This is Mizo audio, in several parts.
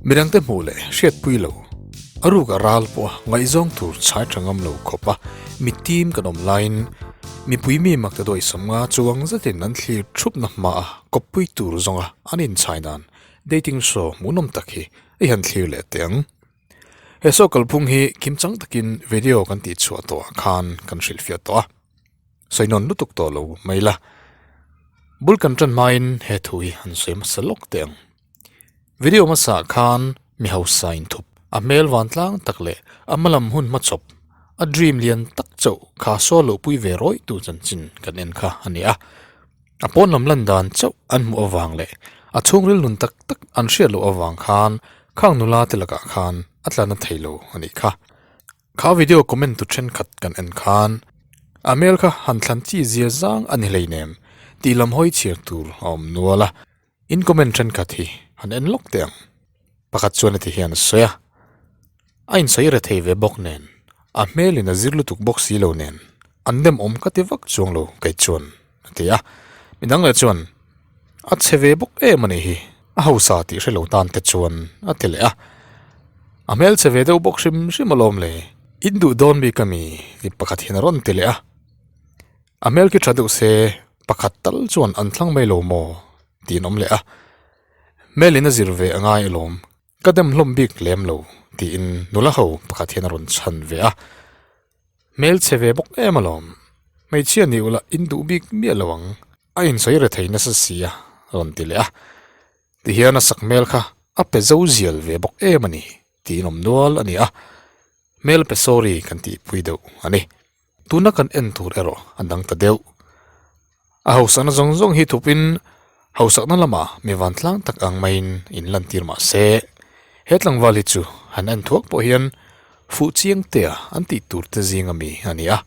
Midangte hmuh leh hriatpui lo, a ruk a ral pawh a ngaihzawng tur chhai tha ngam lo khawp a, mi team kan awm laiin mipui mi mak ta duai samnga chuang zetin an thlir thupna hma a kawppui tur zawnga an inchhai dan dating show hmuhnawm tak hi i han thlir leh teh ang. He saw kalphung hi kimchang takin video kan tih chhuah tawh ah khan kan hrilhfiah tawh a, sawi nawn lutuk tawh lo mai la. Bul kan tan hmain he thu hi han sawi hmasa lawk teh ang. Video hmasa ah khan mi hausa inthup, a hmel vantlang tak leh a hmalam hun hmachhawp, a dream lian tak chauh kha saw loh pui ve rawih tu chanchin kan en kha a ni a. A pawn lam lan dan chauh an hmuh avang leh a chhungril nun tak tak an hriat loh avang khan khang nula te lakah khan a tla na thei lo a nih kha. Kha video comment tu thenkhat kan en khan a hmel kha han thlan chi zia zang a ni hleinem tih lam hawi chhiar tur a awm nual a, in comment thenkhat hi han en lawk teh ang. Pakhat chuan a ti hian a sawi a, a insawi re thei ve bawk nen, a hmelin a zir lutuk bawk si lo nen, an dem awm ka ti vak chuang lo kei chuan a ti a. Midang leh chuan, A chhe ve bawk em a nih hi, a hausa tih hre lo tan te chuan a ti leh a. A hmel chhe ve deuh bawk hrim hrim alawm le, in duh dawn bik a mi tih pakhat hian a rawn ti leh a. A hmel khi tha deuh se pakhat tal chuan an thlang mai lo maw tih an awm leh a. Hmelin a zir ve a ngai alawm, ka dem hlawm bik lem lo tiin nula ho pakhat hian a rawn chhan ve a. Hmel chhe ve bawk em alawm, hmeichhia ni ula in duh bik miah lo ang, a insawi re thei nasa si a rawn ti leh a. Tihian a sak hmel kha a pe zo zial ve bawk em a ni tiin awm nual a ni a, hmel pe sorry kan tihpui deuh a ni. Tuna kan en tur erawh a dang ta deuh. A hausakna zawng zawng hi thupin hausakna lamah mi vantlang tak ang maiin in lantir mah se, he tlangval hi chu han en thuak pawh hian fuh chiang tea an tih tur te zinga mi a ni a.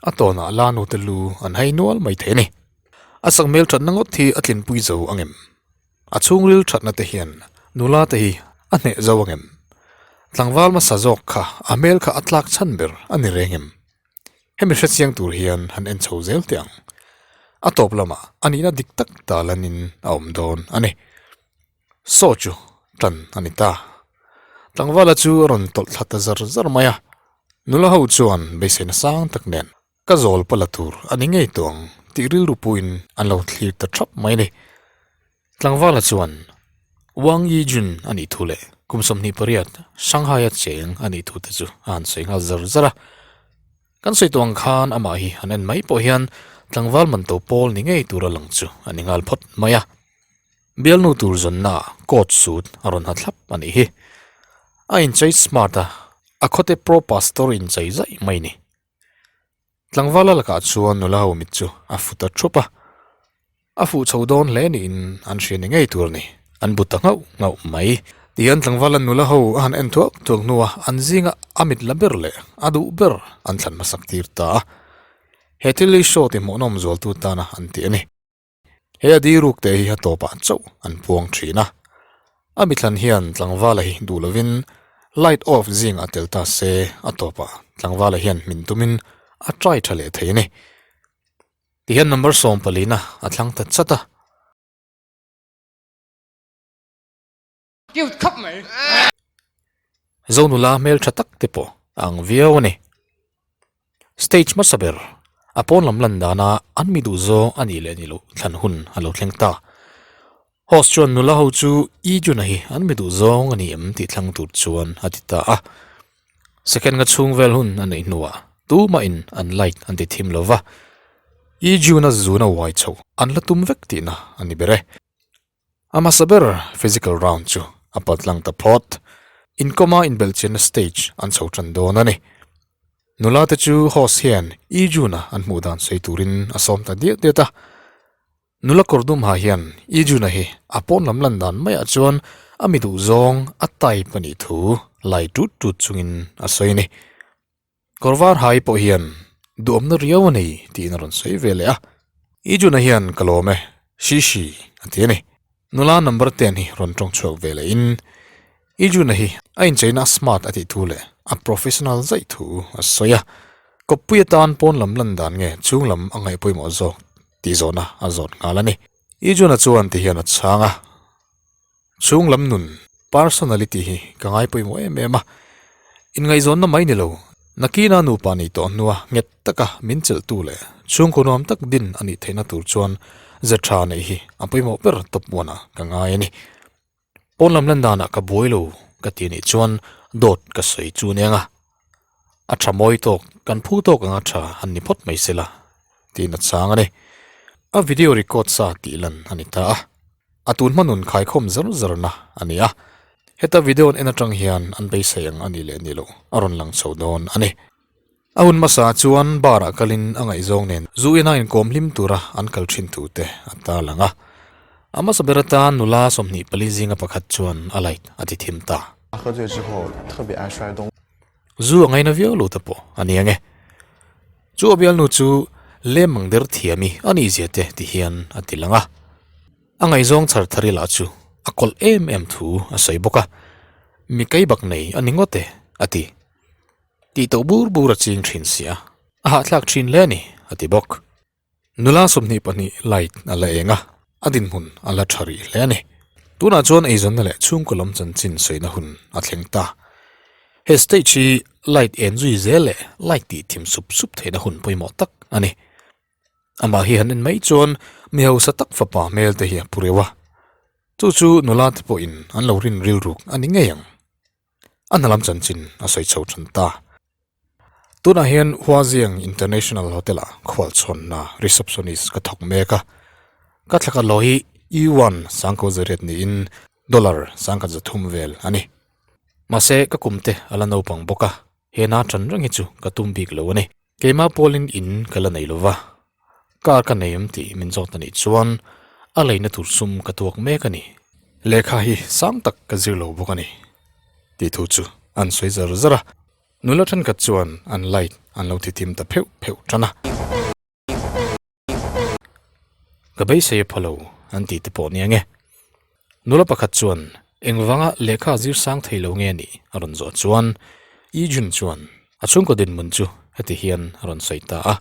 A tawnah la nute lu an hai nual mai thei a ni. A sakhmel thatna ngawt hi a tlinpui zo ang em? A chhungril thatna te hian nula te hi a hneh zo ang em? Tlangval hmasa zawk kha a hmel kha a tlak chhan ber a ni reng em? Hemi hrechiang tur hian han en chho zel teh ang. A tawp lamah a nihna dik tak ta lanin a awm dawn a ni. Saw chu tan a ni ta. Tlangvala chu a rawn tawlh thla ta zar zar mai a. Nula ho chuan beiseina sang tak nen Ka zawl pala tur a ni ngei tawh ang tih rilru puhin an lo thlir ta thap mai a ni. Tlangvala chuan Wang Yijun a nih thu leh kum 28 Shanghai-a cheng a nih thu te chu a han sawi nghal zar zar a. Kan sawi tawh ang khan amah hi han en mai pawh hian tlangval man to pawl ni ngei tura lang chu a ni nghal phawt mai a. Bialnu tur zawnna coat suit a rawn ha thlap a nih hi. A inchei smart a, a khawte pro pastor inchei zaih mai a ni. Tlangvala lakah chuan nula ho mit chu a fu ta thup a, a fuh chho dawn hle niin an hria ni ngei tur a ni, an bu ta nghauh nghauh mai. Tihian tlangvala nula ho a han en thuak thuak hnua an zinga a mit la ber leh a duh ber an thlan hmasak tir ta a, he thil hi show ti hmuhnawm zualtu tana an ti a ni. He a diruk te hi a tawpah chauh an puang thin a, a mithlan hian tlangvala hi duh lovin light off zing a tel ta se a tawpah tlangvala hian hmin tumin a try tha leh thei a ni. Tihian number sawmpalina a thlang ta chat a. Cute khawp mai. Zonula hmel tha tak te pawh a ang viau a ni. Stage hmasa ber a pawn lam lan dana an mi duh zawng a nih leh ni loh thlan hun a lo thleng ta. Host chuan nula ho chu E Juna hi an mi duh zawng a ni em tih thlang tur chuan a ti ta a. Second nga chhung vel hun a neih hnuah tumahin an light an ti thim lo va, E Juna zuna uai chho an la tum vek tihna a ni ber e. A hmasa ber physical round chu a paltlang ta phawt. Inkawma inbelhchianna stage an chho tan dawn a ni. Nula te chu host hian E Jun-a an hmuh dan sawi turin a sawm ta diat diat a. Nula kawr dum ha hian E Jun-a hi a pawn lam lan dan maiah chuan a mi duh zawng a type a nih thu lai tut tut chungin a sawi a ni. Kawr var hai pawh hian duhawmna riau a nei tiin a rawn sawi ve leh a. I Juna hian ka lawm e, Shi Shi a ti a ni. Nula number ten hi rawn tawng chhuak ve leh in I Juna hi a incheina a smart a tih thu leh a professional zaih thu a sawi a. Kawppui atan pawn lam lan dan nge chhung lam a ngaih pawimawh zawk tih zawhna a zawt nghal a ni. Ijuna chuan ti hian a chhang a, Chhung lam nun, personality, hi ka ngai pawimawh em em a, inngaihzawnna mai ni lo, nakina nupa nih tawh hnua nghet taka min chelhtu leh chhungkaw nuam tak din a nih theihna tur chuan ze tha neih hi a pawimawh ber tawp uanah ka ngai a ni. Pawn lam lan danah ka buai lo ka ti nih chuan dawt ka sawi chu nia nga. A tha mawi tawk, kan phu tawk anga tha han ni phawt mai sela tiin a chhang a ni. A video record sa tih lan a ni ta a, a tun hma nun khaikhawm zar zarna a ni a. Heta video an en atang hian an beisei ang a nih leh ni loh a rawn lang chho dawn a ni. A hun hmasa chuan bar ah kalin a ngaihzawng nen zu ina inkawm hlim tura an kal thin thu te a tarlang a. A hmasa ber atan nula 24 zinga pakhat chuan a light a ti thim ta. Zu a ngaina viau lo ta pawh a ni ang e. Chu a bialnu chu lem ang der thiami a nih zia te ti hian a ti lang a. A ngaihzawng chhar thar ila chu a kawlh em em thu a sawi bawk a. Mi keibak nei a ni ngawt e a ti. Tih tawh bur bur a ching thin sia, a hahthlak thin hle a ni, a ti bawk. Nula 22 light a la eng a, a dinhmun a la tha rih hle a ni. Tunah chuan eizawnna leh chhungkaw lam chanchin sawina hun a thleng ta. He stage hi light en zui zel leh light tih thim sup sup theihna hun pawimawh tak a ni. Amah hi han en mai chuan mi hausa tak fapa hmel te hi a pu reuh a, chu chu nula te pawhin an lo rin rilruk a ni ngei ang. A hna lam chanchin a sawi chho than ta. Tunah hian Huaziang International Hotel-ah khualchhawnna receptionist ka thawk mek a. Ka thlakhat lo hi Yuan sangkaw zariat niin dollar 130 vel a ni. Mahse ka kum te a la naupang bawk a, he hna tan reng hi chu ka tum bik lo a ni. Keimah pawlin in ka la nei lova, car ka nei em tih min zawt a nih chuan a leina tur sum ka tuak mek a ni. Lehkha hi sang tak ka zir lo bawk a ni tih thu chu an sawi zar zar a, nula thenkhat chuan an light an lo ti thim ta pheuh pheuh tan a. Ka beisei a pha lo an tih te pawh nia nge. Nula pakhat chuan engvanga lehkha zir sang thei lo nge nih a rawn zawh chuan Yi Jun chuan a chhungkaw dinhmun chu heti hian a rawn sawi ta a,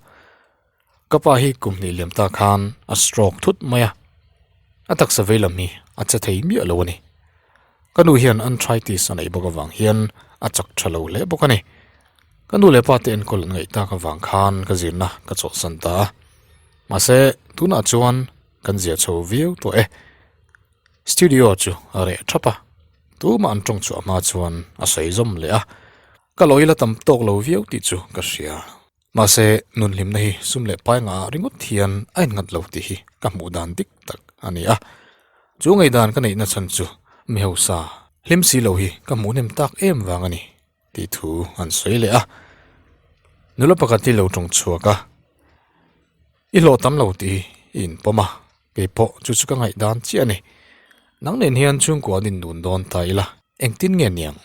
Ka pa hi kum hnih liam ta khan a stroke thut mai a, a taksa vei lam hi a che thei miah lo a ni. Ka nu hian arthritis a neih bawk avang hian a chak tha lo hle bawk a ni. Ka nu leh pa te enkawl an ngaih tak avang khan ka zirna ka chawlhsan ta a. Mahse, tunah chuan kan zia chho viau tawh e. Studio chu a reh thap a, tumah an tawng chhuah hma chuan a sawi zawm leh a. Ka lawi la tam tawk lo viau tih chu ka hria. Mahse, nun hlimna hi sum leh pai ngah ringawt hian a innghat lo tih hi ka hmuh dan dik tak a ni a. Chu ngaihdan ka neihna chhan chu mi hausa hlim si lo hi ka hmuh hnem tak em vang a ni. Tih thu an sawi leh a. Nula pakhat hi lo tawng chhuak a, I hlawh tam lo tih hi i inpawm a, kei pawh chu chu ka ngaihdan chiah a ni. Nang nen hian chhungkua an indun dawn ta ila, engtin nge niang?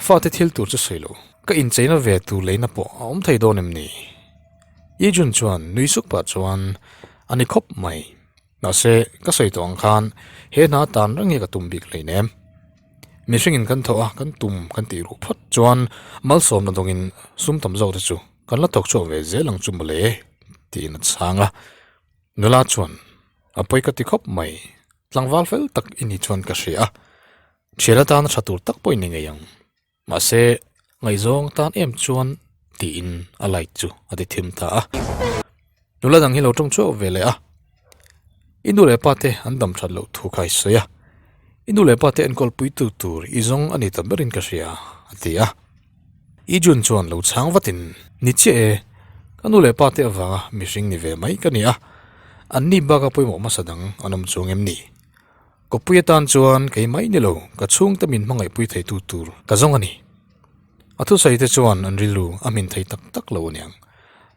Fate thil tur chu sawi lo, ka incheina ve tur leina pawh a awm thei dawn em ni? Yi Jun chuan nui suk pah chuan, A ni khawp mai. Mahse, ka sawi tawh ang khan he hna tan reng hi ka tum bik hleinem. Mihringin kan thawh a, kan tum kan tih ruh phawt chuan malsawmna dawngin sum tam zawk te chu kan la thawk chhuak ve zel ang chu mawle tiin a chhang a. Nula chuan, A pawi ka ti khawp mai, tlangval fel tak i ni chuan ka hria a, thian atana tha tur tak pawh i ni ngei ang. Mahse, ngaihzawng tan em chuan tiin a light chu a ti thim ta a. Nula dang hi lo tawng chhuak ve leh a. I nu leh pa te an dam that loh thu kha i sawi a. I nu leh pa te enkawl pui tu tur i zawng a ni ta berin ka hria a ti a. I Jun chuan lo chhang vatin, Ni chiah e, ka nu leh pa te avanga mihring ni ve mai ka ni a. An ni baka pawimawh hmasa dang an awm chuang em ni? Kawppui atan chuan kei mai ni lo, ka chhungte min hmangaihpui theitu tur ka zawng a ni. A thusawi te chuan an rilru a hmin thei tak tak lo aniang.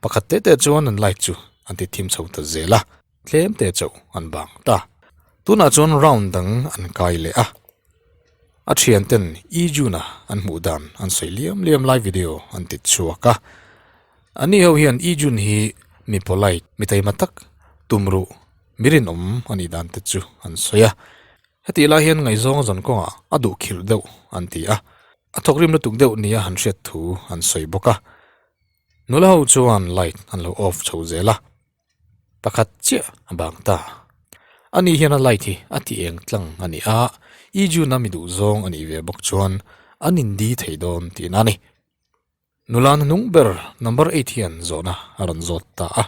Pakhat te te chuan an light chu an ti thim chho ta zel a, tlem te chauh an bang ta. Tunah chuan round dang an kai leh a. A thian ten E June-a an hmuh dan an sawi liam liam lai video an ti chhuak a. Ani ho hian E June hi mi polite, mi taima tak, tumruh, Mi rinawm a nih dan te chu an sawi a, hetih lai hian ngaihzawng a zawn kawngah a duh khirh deuh an ti a, a thawkrim lutuk deuh nia han hriat thu an sawi bawk a. Nula ho chuan light an lo off chho zel a, pakhat chiah a bang ta. Ani hian a light hi a ti eng tlang a ni a, I Jun a mi duh zawng a nih ve bawk chuan an indi thei dawn tihna a ni. Nula hnung ber number eight hian zawhna a rawn zawt ta a,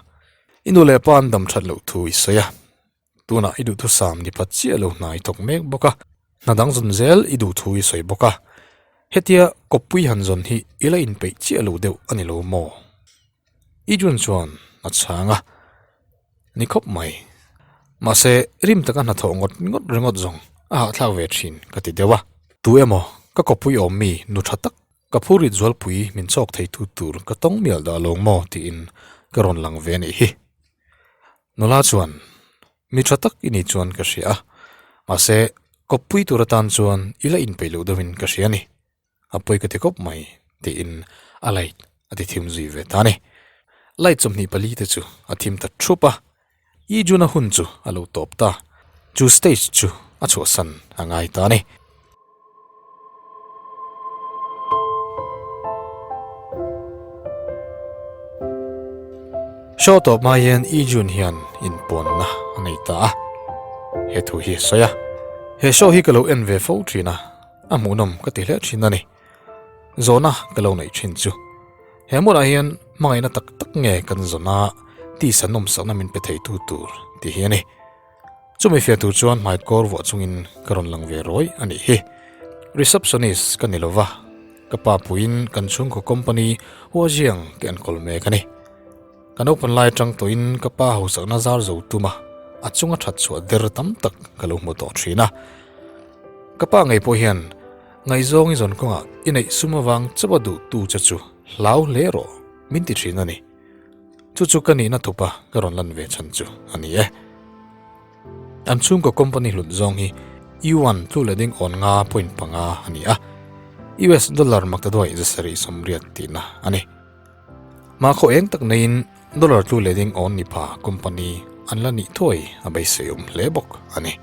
I nu leh pa an dam that loh thu i sawi a, tunah i duhthusam ni phat chiah lo hna i thawk mek bawk a, hna dang zawn zel i duh thu i sawi bawk a, hetia kawppui han zawn hi i la inpeih chiah lo deuh a ni lo maw? I Jun chuan a chhang a, Ni khawp mai. Mahse, rim taka hnathawh ngawt ngawt ringawt zawng a hahthlak ve thin ka ti deuh a. Tu emaw ka kawppui awm mi nu tha tak Ka phurit zualpui min chawk thei tu tur ka tawng mial dah lo maw tiin ka rawn lang ve anih hi. Nula chuan, Mi tha tak i nih chuan ka hria a, mahse kawppui tur atan chuan i la inpeih loh deuhin ka hria a ni. A pawi ka ti kawp mai tiin a light a ti thim zui ve ta a ni. Light 24 te chu a thim ta thup a, I Juna hun chu a lo tawp ta. Chu stage chu a chhuahsan a ngai ta a ni. Show tawp hma hian I Jun hian inpawnna a nei ta a, he thu hi a sawi a. He show hi ka lo en ve fo thin a, a hmuhnawm ka ti hle thin a ni. Zawhna ka lo neih thin chu he hmunah hian hmangaihna tak tak nge kan zawn a, tisa nawmsakna min pe theitu tur tih hi a ni. Chumi fiah tur chuan hmaikawr vuah chungin ka rawn lang ve rawi a nih hi. Receptionist ka ni lova, ka pa puiin kan chhungkaw company Huajiang ka enkawl mek a ni. Ka naupan lai atang tawhin ka pa hausakna zar zo tum a, a chunga that chhuah der tam tak ka lo hmu tawh thin a. Ka pa ngei pawh hian ngaihzawng i zawn kawngah i neih sum avang chauh a duhtu che chu hlau hle rawh min ti thin a ni. Chu chu ka nihna thupa ka rawn lan ve chhan chu a ni e. An chhungkaw company hlut zawng hi yuan tlu leh ding awn nga point panga a ni a, US dollar maktaduai 780 tihna a ni. Mahkhaw eng tak neiin dollar tlu leh ding awn ni pha company an la nih thuai a beisei awm hle bawk a ni.